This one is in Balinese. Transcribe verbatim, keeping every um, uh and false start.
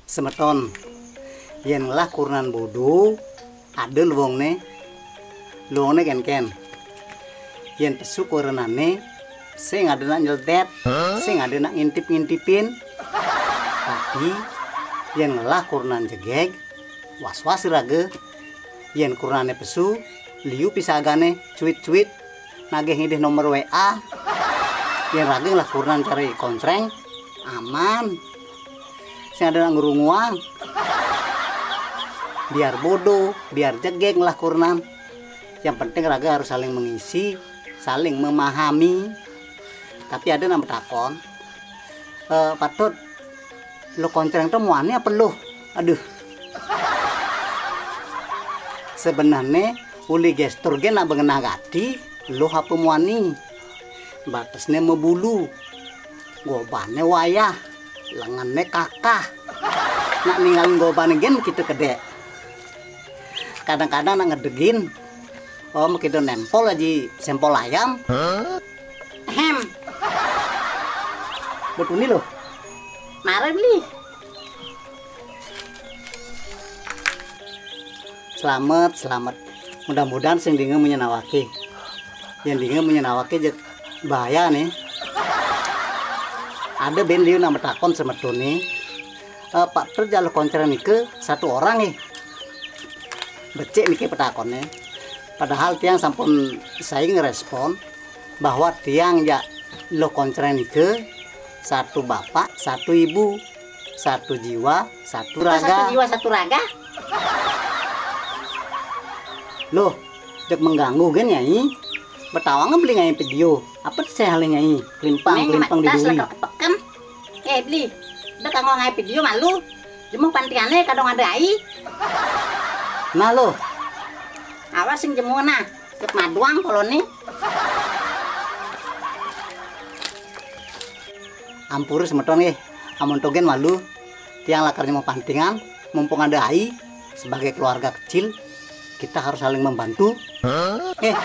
Semeton, yén ngelah kurenan bodo, ada luungne. Luungne kénkén. Yén pesu kurenane, sing ada nak nyeledet, sing ada nak ngintip-ngintipin. Tapi, yén ngelah kurenan jegég, was-was raga. Yén kurenane pesu, liu pisagane cuit-cuit nagih ngidih nomor W A. Yén raga ngelah kurenan cara koncreng, aman. Sing ada nak ngerunguang. Biar bodo, biar jegég ngelah kurenan. Yang penting raga harus saling mengisi, saling memahami. Tapi ada nak matakon, eh, Patut, lo koncreng to muani apa lo? Aduh. Sebenarne uli gestur gén nak bengenah gati, lo apa muani. Batesne mabulu, gobane wayah, lengenne kakah. Nak ninggalin gobane gén kita kedék. Kadang-kadang nak ngedegin, oh, makita nempol aji sempol ayam. Ehem. Betuni lo. Mara beli. Selamat, selamat. Mudah-mudahan sing dinga munyen awake. Yén dinga munyen awake jeg bahaya nih. Ada bén liu nak matakon semetone. Eh, Pak Ter jak lo koncreng nika satu orang nih. Becik niki petakonne. Padahal tiang sampun sai ngerespon bahwa tiang jak lo koncreng nika satu bapak, satu ibu, satu jiwa, satu raga. Satu jiwa, satu raga. Loh, jeg mengganggu gén, Nyai. Betawang beli ngai video. Apa sih hal Nyai? Kelimpang, kelimpang di bumi. Kepekem. Eh, beli. Udah kanggo ngai video malu. Jemur pantiane kadang ada ai. Nah lo. Awas sing jemur nah. Cek maduang kalau nih. Ampura semeton nggih. Amun to gén malu, tiang lakar nyemur pantingan, mumpung ada ai, sebagai keluarga kecil, kita harus saling membantu. Nggih.